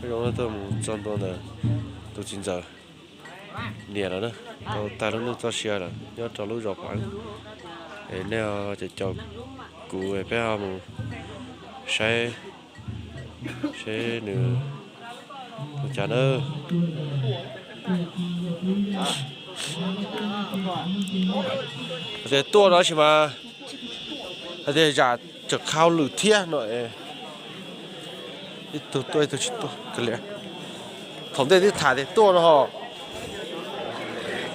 Zoo tuaj mus txog ntua ntawm tus txiv ntxawm niam lawm na, tau tag lub neej txoj sia lawm nyob rau lub zos Pov Eeb. Es nej ho caum caum kuv es peb ho mus saib seb nws ua cas na. Hais tias tuaj no tab sis mas hais tias zam tseem qhau lwm thiab no. Ib tug tuaj ib tug tsis tuaj kiag li. Thaum ntej twb tham tias tuaj no ho,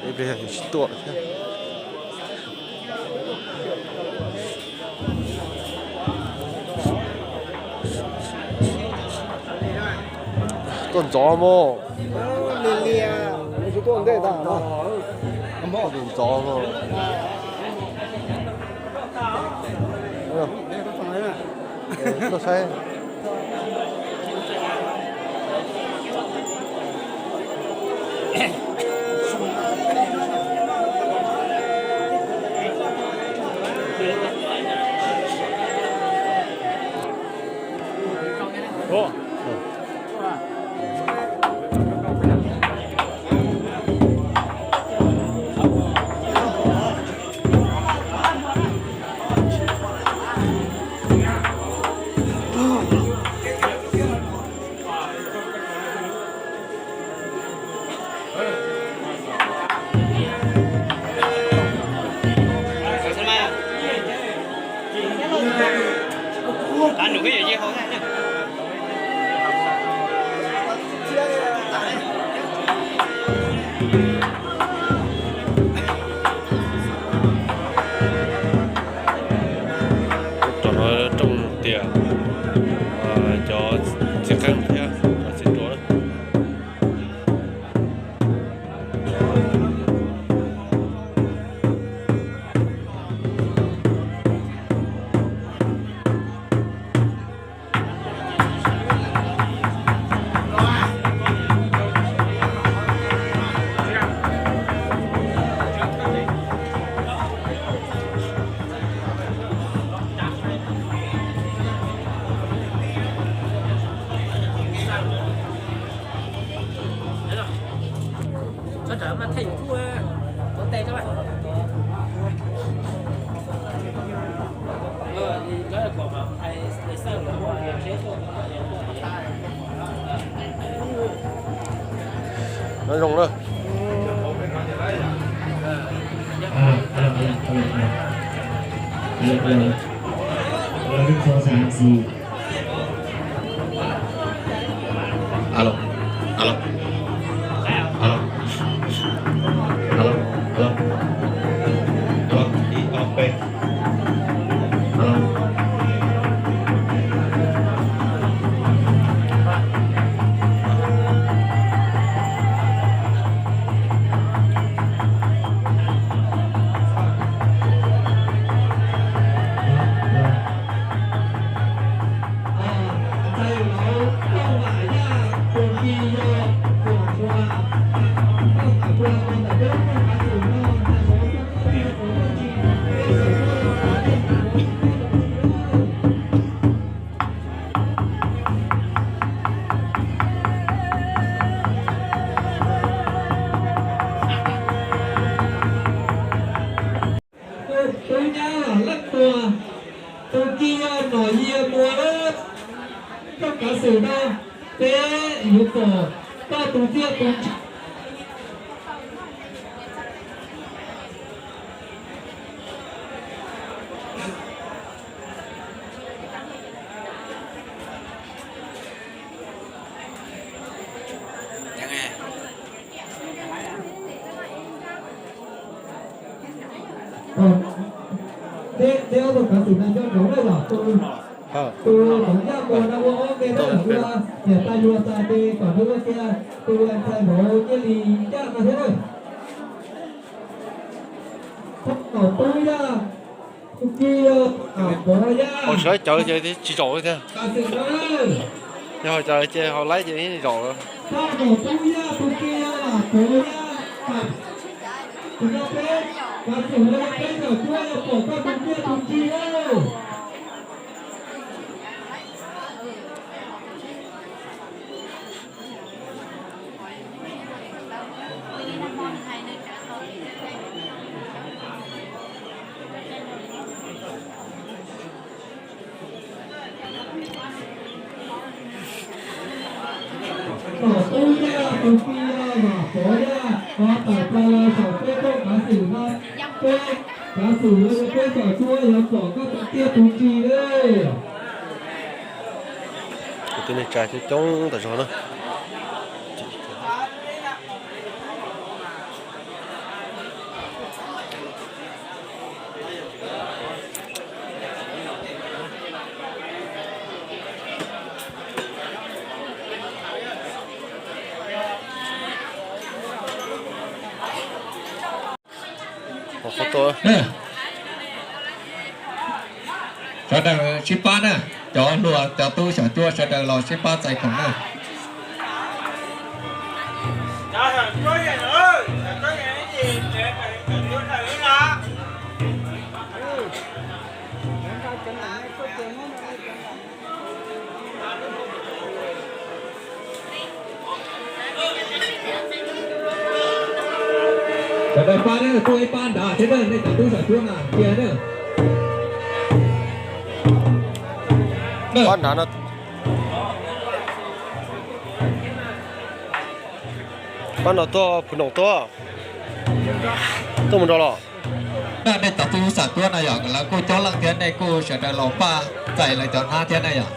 ib pliag tsis tuaj thiab. Tuaj ntxov mog. Tuaj ntxov mog. Tuaj saib. Rau no rooj tias cov txiv qeej thiab cov txiv duav. Nyob zoo na. Alo, alo, alo, alo, alo, ib ob peb. Tub nyab Leej Tuam, tus kis yog Nom Yia Muas lawm. Rooj kav xwm no peb yuav pom koj tus txiaj tus ntsig. Peb ob tug kav xwm no nco ntsoov lawm los tus, tus tom ncaj muag no ua ob npe na, ua niam tais luag tas ces kom nws ua tiag, tus ntxhais vauv cia li ncaj no thiab na. Phob Nom Tub Yaj, tus kis yog Pov Yaj. Ho sawv cawv ces tsis zaum li thiab. Yog ho cawv ces ho laib ces zaum. Phob Nom Tub Yaj, tus kis yog Pov Yaj. Tus no peb, kav xwm no yog peb zaum cuab yog pom koj tus txiaj tus ntsig na. Tub Yaj tus tij Yaj Vam Pov Yaj, ho tawm plaws los saum peb rooj kav xwm no, peb kav xwm yuav peb xyom cuab yuav pom koj tus tij tus tsi lawm. Tus tij neej tsa coob coob tas zog na. Sawv daws sib pab na, cov hluas cov tub xyom cuab sawv daws los sib pab txais khoom na. Sawv daws pab na, tuaj ib pab nrad thiab na, nej cov tub xyom cuab na, cia na. Pab nrad no, pab no tuaj, phoo noom tuaj, tuaj mus nrad los. Nej cov tub xyom cuab no yog lawv kuj coob leej thiab, nej kuj sawv daws los pab txais lawv cov hnab thiab na yog.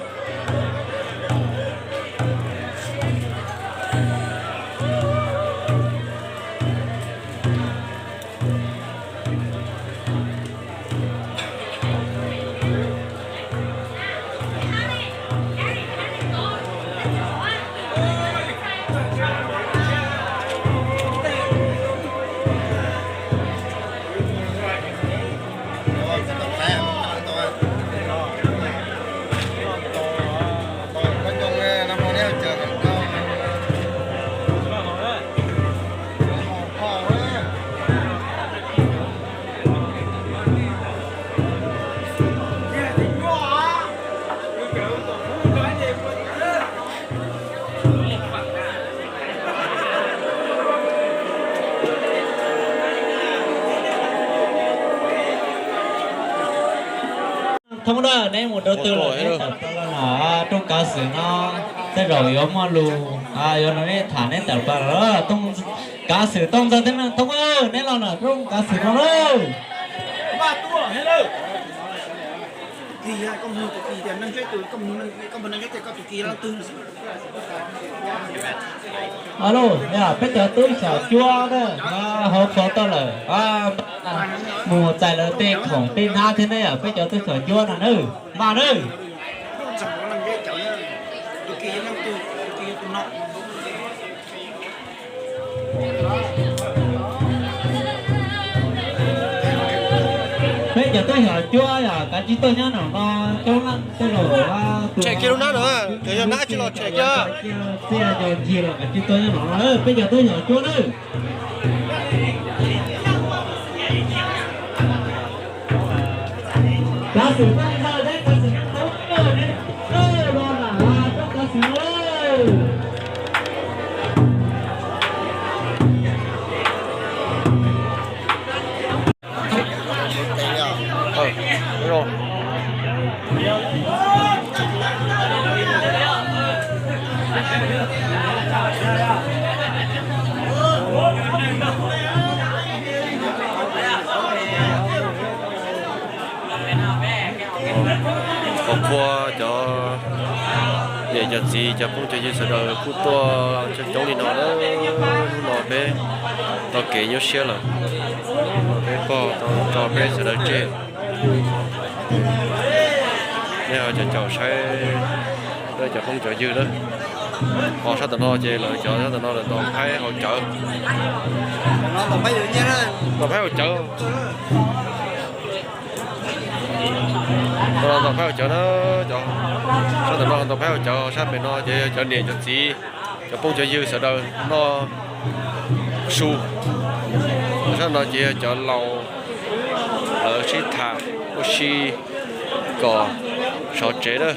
Thoob na, neb mus rau twg lawm, neb tawm plaws los rooj kav xwm no, tej zaum yuav muaj lus, yuav nrog neb tham, neb tawm plaws los. Kav xwm Tooj Ntxawg thiab Neej Thoob, neb los lawm rooj kav xwm no lawm. Alo, peb cov tub xyom cuab na, hauv qhov tau lawm, mus txais lawv tej khoom tej hnab thiab ne, peb cov tub xyom cuab no na, npaj na. Peb cov tub xyom cuab yog kav tsij tuaj nyob nraum no, coob leej tej zaum tshem kiag lub hnab no, cov yog hnab tsis los tshem kiag. Txij no ncig los kav tsij tuaj nyob nraum no, peb cov tub xyom cuab na. Kav xwm Tooj Ntxawg thiab kav xwm Neej Thoob, los lam rooj kav xwm. Qhov qhua cov niam cov txiv cov phooj cov ywg sawv daws kuj tuaj coob coob li no na. Hnub no peb tau kev nyuaj siab lawm, peb pog tau tso peb sawv daws tseg. Nej ho caum caum saib nej cov phooj cov ywg na. Ho sab tom no ces lawv cov sab tom no lawv ntaus phaib haus cawv. Ntaus phaib haus cawv. Ntaus phaib haus cawv na, cov sab tom no ntaus phaib haus cawv, sab pem no ces yog cov niam cov txiv, cov phooj cov ywg sawv daws noj su. Sab no ces yog cov laus lawv sib tham ua si kom sov tsev na.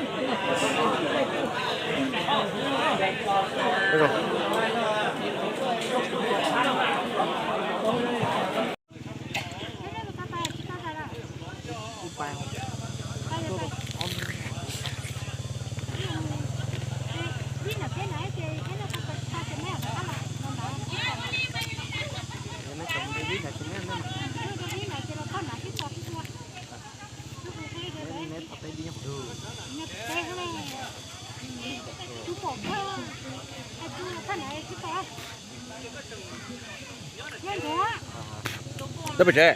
Dab pes tsev,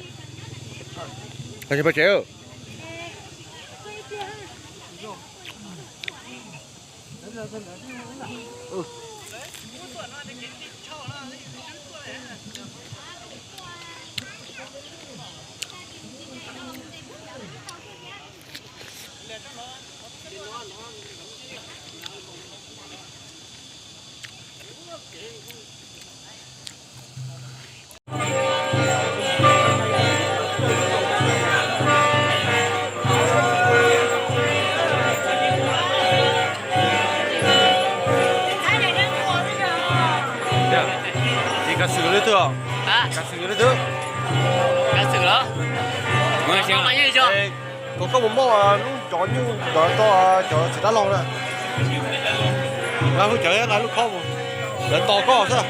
pes tsev. Kav xwm lub twg? Kav xwm lub twg? Kav xwm los? Kom koj mus muab lub cov nyuj ntawd rau cov txiv dab laug na. Nqa lub cawv, nqa lub khob mus, lawv tos koj xwb.